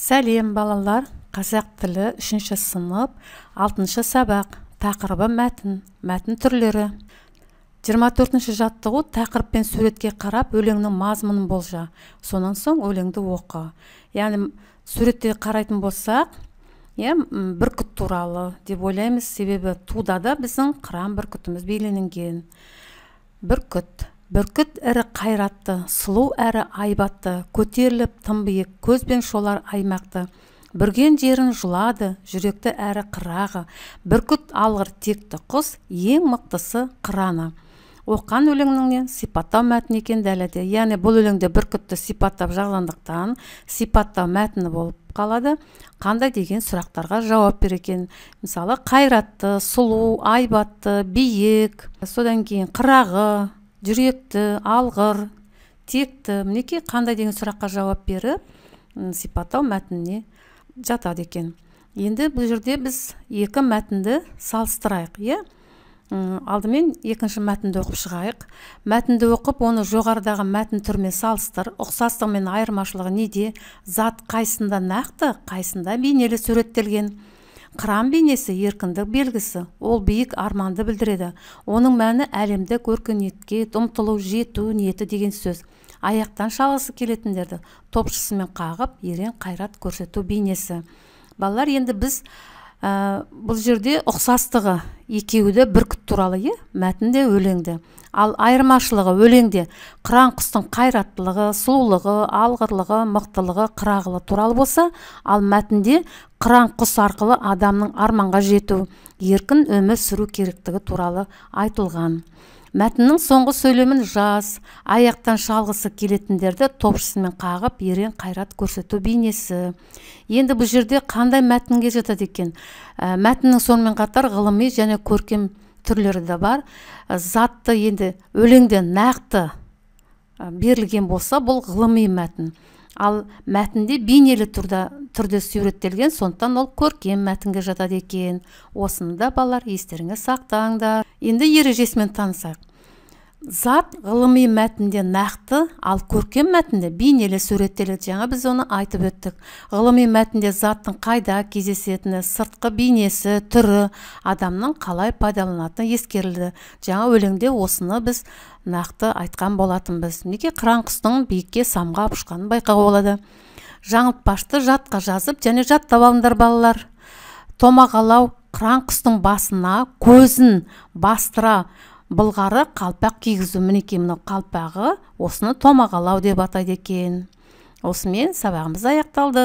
Сәлем, балалар! Қазақ тілі 3-ші сынып, 6-шы сабақ. Тақырыбы мәтін, мәтін түрлері. 24-ші жаттығу: тақырып пен суретке қарап өлеңнің мазмұнын болжа. Сонан соң өлеңді оқы. Яғни суретте қарайтын болсақ, иә, бүркіт туралы деп ойлаймыз, себебі туда да біздің қыран бүркітіміз бейнеленген. Бүркіт. Бүркіт ірі қайратты, сұлу әрі айбатты, көтеріліп тым биік, көзбен шолар аймақты. Бүрген жерін жұлады, жүректі әрі қырағы. Бүркіт алғыр текті құс, ең мықтысы қыраны. Оққан өлеңнің сипаттау мәтіні екен дәлелде. Яғни бұл өлеңде бүркітті сипаттап жазғандықтан сипаттау мәтіні болып қалады. Қандай деген сұрақтарға жауап берген. Мысалы, қайратты, сұлу, айбатты, биік, содан кейін қырағы, жүректі, алғыр, текті. Мінекей, қандай деген сұраққа жауап беріп, сипаттау мәтініне жатады екен. Енді бұл жерде біз екі мәтінді салыстырайық, иә? Алдымен екінші мәтінді оқып шығайық. Мәтінді оқып, оны жоғарыдағы мәтін түрімен салыстыр. Ұқсастығы мен айырмашылығы неде? Зат қайсында нақты, қайсында бейнелі суреттелген? Қыран бейнесі еркіндік белгісі, ол биік арманды білдіреді. Оның мәні әлемдік өркениетке ұмтылу, жету ниеті деген сөз. Аяқтан шалғысы келетіндерді топшысымен қағып, ерен қайрат көрсету бейнесі. Балалар, енді біз бұл жерде ұқсастығы екеуі де бүркіт туралы, е? Мәтінде, өлеңде. Ал айырмашылығы өлеңде қыран құстың қайраттылығы, сұлулығы, алғырлығы, мықтылығы, қырағылы туралы болса, ал мәтінде қыран құс арқылы адамның арманға жету, еркін өмір сүру керектігі туралы айтылған. Мәтіннің соңғы сөйлемін жаз, аяқтан шалғысы келетіндерді топшысымен қағып, ерен қайрат көрсету бейнесі. Енді бұл жерде қандай мәтінге жатады екен? Мәтіннің сонымен қатар ғылыми және көркем түрлері де бар. Затты енді өлеңде нақты берілген болса, бұл ғылыми мәтін. Ал мәтінде бейнелі түрде суреттелген, сондықтан ол көркем мәтінге жатады екен. Осыны да, балалар, естеріңе сақтаңдар. Енді ережесімен танысайық. Зат ғылыми мәтінде нақты, ал көркем мәтінде бейнелі суреттеледі. Жаңа біз оны айтып өттік. Ғылыми мәтінде заттың қайда кездесетіні, сыртқы бейнесі, түрі, адамның қалай пайдаланатыны ескерілді. Жаңа өлеңде осыны біз нақты айтқан болатынбыз. Мінекей, қыран құстың биікке самғап ұшқанын байқауға болады. Жаңылтпашты жатқа жазып және жаттап алыңдар, балалар. Томағалау қыран құстың басына көзін бастыра былғары қалпақ кигізу. Мінекей, мынау қалпағы, осыны томағалау деп атайды екен. Осымен сабағымыз аяқталды.